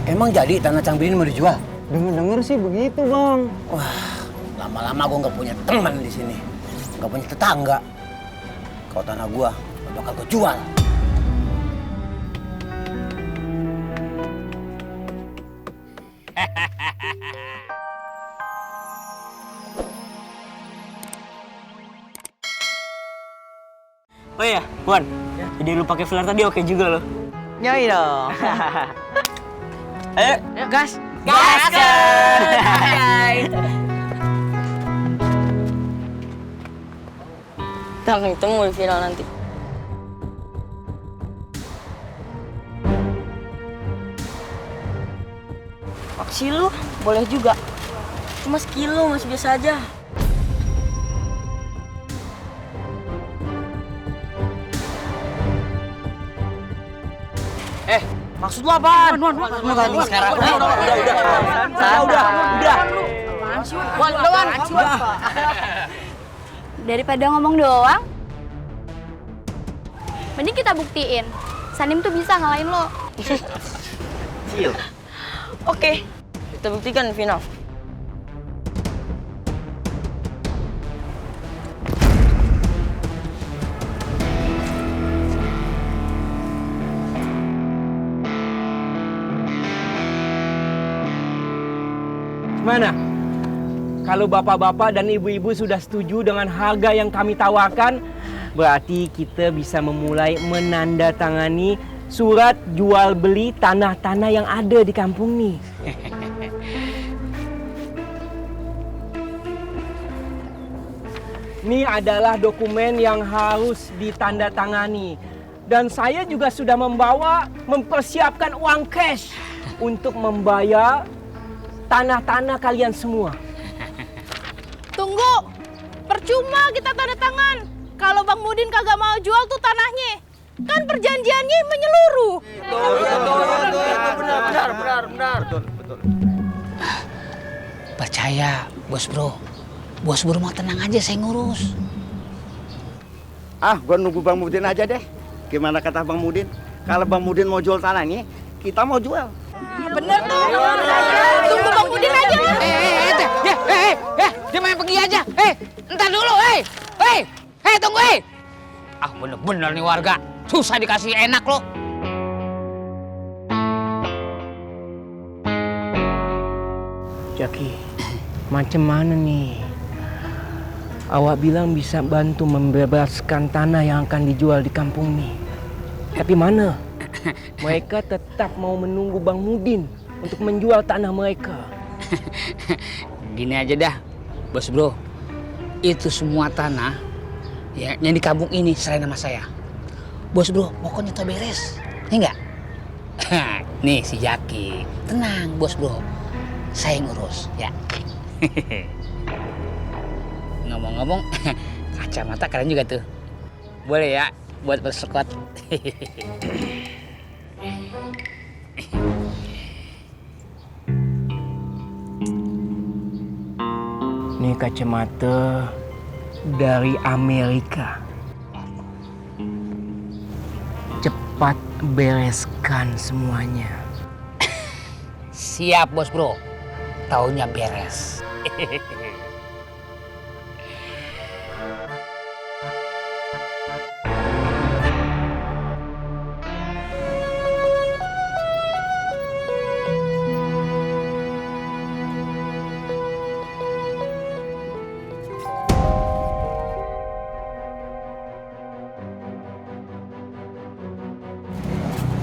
Emang jadi tanah Cangbil ini mau dijual? Dengar-dengar sih begitu, Bang. Wah, lama-lama gue nggak punya teman di sini, nggak punya tetangga. Kalau tanah gue bakal gue jual. Oh iya, Wan. Jadi lu pakai filler tadi oke juga lo. Nyoi dong. Ayo, Gas. Kita ketemu di final nanti. Aksi lu boleh juga. Cuma sekilo masih biasa aja. Maksud lu apaan? sekarang. Udah. Daripada ngomong doang, mending kita buktiin. Sanim tuh bisa ngalahin lo. Oke, kita buktikan di final. Gimana? Kalau bapak-bapak dan ibu-ibu sudah setuju dengan harga yang kami tawarkan, berarti kita bisa memulai menandatangani surat jual beli tanah-tanah yang ada di kampung nih. Ini adalah dokumen yang harus ditandatangani. Dan saya juga sudah mempersiapkan uang cash untuk membayar tanah-tanah kalian semua. Tunggu, percuma kita tanda tangan. Kalau Bang Mudin kagak mau jual tuh tanahnya. Kan perjanjiannya menyeluruh. Betul. Percaya, Bos Bro. Bos Bro mau tenang aja, saya ngurus. Gua nunggu Bang Mudin aja deh. Gimana kata Bang Mudin? Kalau Bang Mudin mau jual tanahnya, kita mau jual. Bener tuh. Tunggu Bang Mudin aja lah. Dia main pergi aja. Entar dulu, tunggu, bener-bener nih warga. Susah dikasih enak lo. Jaki, macam mana nih? Awak bilang bisa bantu membebaskan tanah yang akan dijual di kampung nih. Tapi mana? Mereka tetap mau menunggu Bang Mudin untuk menjual tanah mereka. Gini aja dah, Bos Bro. Itu semua tanah yang di kampung ini selain nama saya. Bos Bro, pokoknya tuh beres. Ya enggak? Nih si Jaki. Tenang, Bos Bro. Saya ngurus, ya. Ngomong-ngomong, kacamata keren juga tuh. Boleh ya buat bersekot. Ini kacamata dari Amerika. Cepat bereskan semuanya. Siap, Bos Bro. Taunya beres.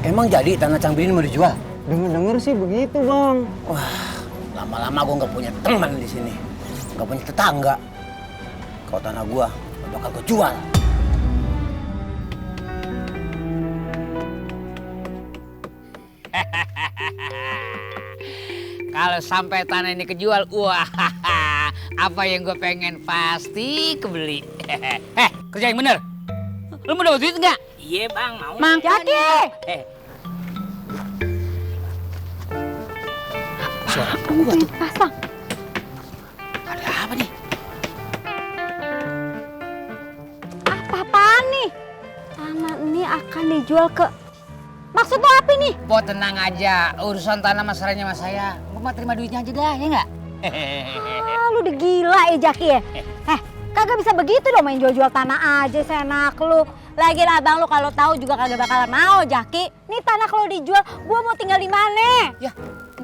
Emang jadi tanah Cangbil ini mau dijual? Dengar-dengar sih begitu, Bang. Wah, lama-lama gue nggak punya teman di sini, nggak punya tetangga. Kalau tanah gue bakal gue jual. Kalau sampai tanah ini kejual, wah, apa yang gue pengen pasti kebeli. Kerja yang bener. Lu mau dapat duit nggak? Iya bang, mau. Mang Jaki. Suara gua tuh. Pasang. Ada apa nih? Apa-apaan nih? Tanah ini akan dijual ke Maksud lo apa nih? Po tenang aja, urusan tanah masalahnya mas saya. Mbak terima duitnya aja dah, ya nggak? Lu udah gila ya Jaki ya? Kagak bisa begitu dong main jual-jual tanah aja senak lu. Lagian abang lu kalau tahu juga kagak bakalan mau Jaki. Nih tanah kalau dijual, gua mau tinggal di mana? Ya,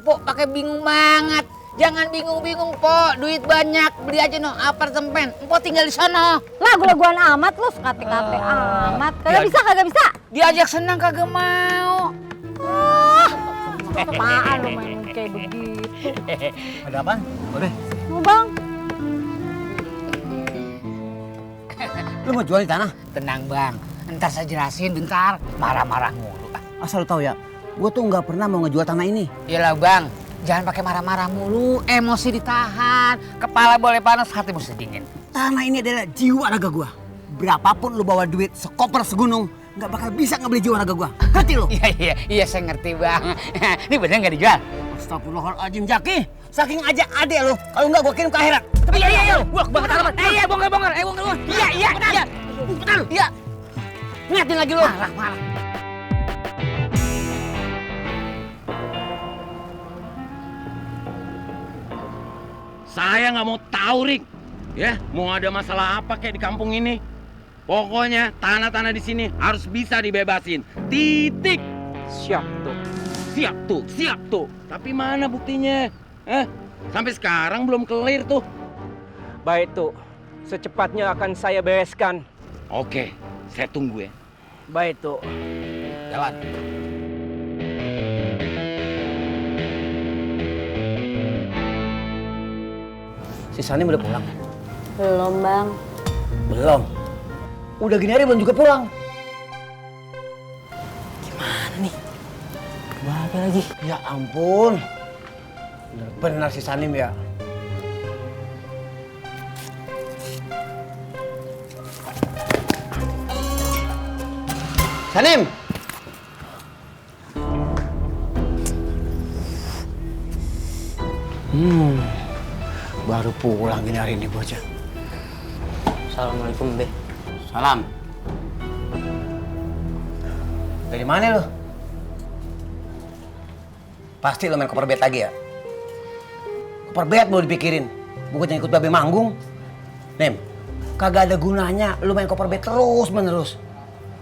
Po pakai bingung banget. Jangan bingung-bingung, Po. Duit banyak, beli aja no apartemen. Po tinggal di sana. Lah gula-gulaan amat lu, sekate-kate amat. Kagak bisa, kagak bisa. Diajak senang kagak mau. Apaan lu main kayak begitu? Ada apaan? Boleh. Mau bang? Lu mau jual di tanah? Tenang bang, ntar saya jelasin bentar. Marah-marah mulu. Asal lu tahu ya, gua tuh nggak pernah mau ngejual tanah ini. Iyalah bang, jangan pakai marah-marah mulu. Emosi ditahan. Kepala boleh panas, hati mesti dingin. Tanah ini adalah jiwa raga gua. Berapapun lu bawa duit sekoper segunung, nggak bakal bisa ngebeli jiwa raga gua. Ngerti lu? Iya saya ngerti bang. Ini bener nggak dijual? Astagfirullahaladzim Jaki. Saking aja adek lu, kalau nggak gua kirim ke akhirat. Iya. Gua banget alamat. Iya bongkar. Bongkar. Iya. Betul. Iya. Ngatin lagi lu. Marah. Saya nggak mau tahu, Rik. Ya, mau ada masalah apa kayak di kampung ini. Pokoknya tanah-tanah di sini harus bisa dibebasin. Titik. Siap tuh. Siap tuh. Tapi mana buktinya? Sampai sekarang belum clear tuh. Baik tuh, secepatnya akan saya bereskan. Oke, saya tunggu ya. Baik tuh. Jalan. Si Sanim udah pulang? Belum bang. Belum. Udah gini hari belum juga pulang. Gimana nih? Bahagia lagi. Ya ampun. Benar si Sanim ya. Sanim. Baru pulang gini hari ini bocah. Assalamualaikum, Be. Salam. Dari mana lo? Pasti lo main koper bet lagi ya? Koper bet mau dipikirin, bukannya ikut babe manggung. Nem, kagak ada gunanya lo main koper bet terus menerus.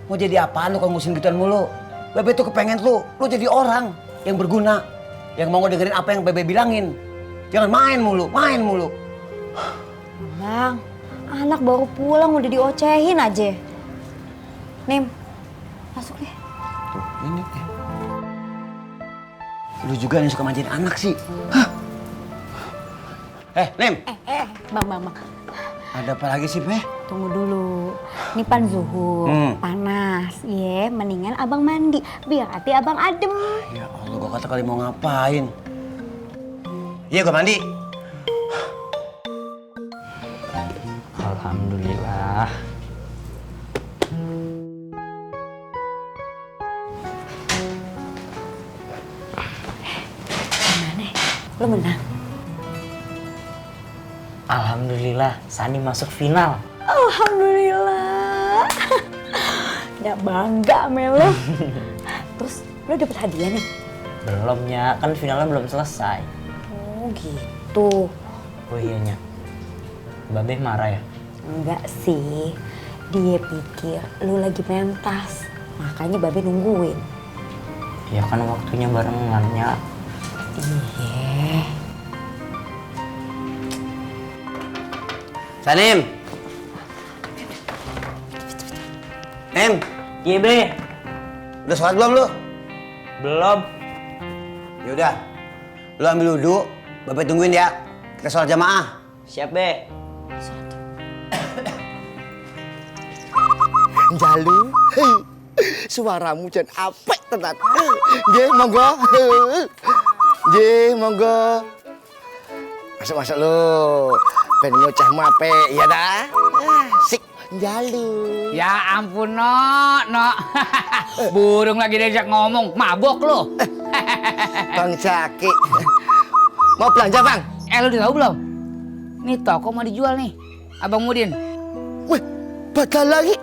Mau jadi apaan lo kalau ngurusin gituan mulu? Babe tuh kepengen lo jadi orang yang berguna, yang mau dengerin apa yang babe bilangin. Jangan main mulu. Bang, anak baru pulang udah diocehin aja. Nim, masuk deh. Tuh, ini. Lu juga yang suka manjain anak sih. Hah? Nim. Bang. Ada apa lagi sih, Peh? Tunggu dulu. Ini pan zuhur, panas. Iya, mendingan abang mandi biar hati abang adem. Ya Allah, gua kata kali mau ngapain. Iya, gua mandi. Alhamdulillah. Gimana? Lo menang? Alhamdulillah, Sani masuk final. Alhamdulillah. Udah bangga sama lo. Terus lo dapet hadiah nih? Belum ya, kan finalnya belum selesai. Oh gitu. Oh iyanya. Babe marah ya? Enggak sih. Dia pikir lu lagi pentas. Makanya Babe nungguin. Ya kan waktunya barengannya. Iya. Sanim. Nim. Iya, Be. Udah sholat belum lu? Belum. Yaudah. Lu ambil wudhu, Bapak tungguin ya. Kita sholat jamaah. Siap, Be. Jalu, suaramu jan apik tenan. Nggih, monggo. Nggih, monggo. Masuk lu. Ben nyocahmu apik, ya dah. Sik, Jalu. Ya ampun, no. Burung lagi diajak ngomong, mabok lo. Bang Jaki. Mau belanja, Bang? Lu udah tahu belum? Nih toko mau dijual nih, Abang Mudin. Wih, badal lagi.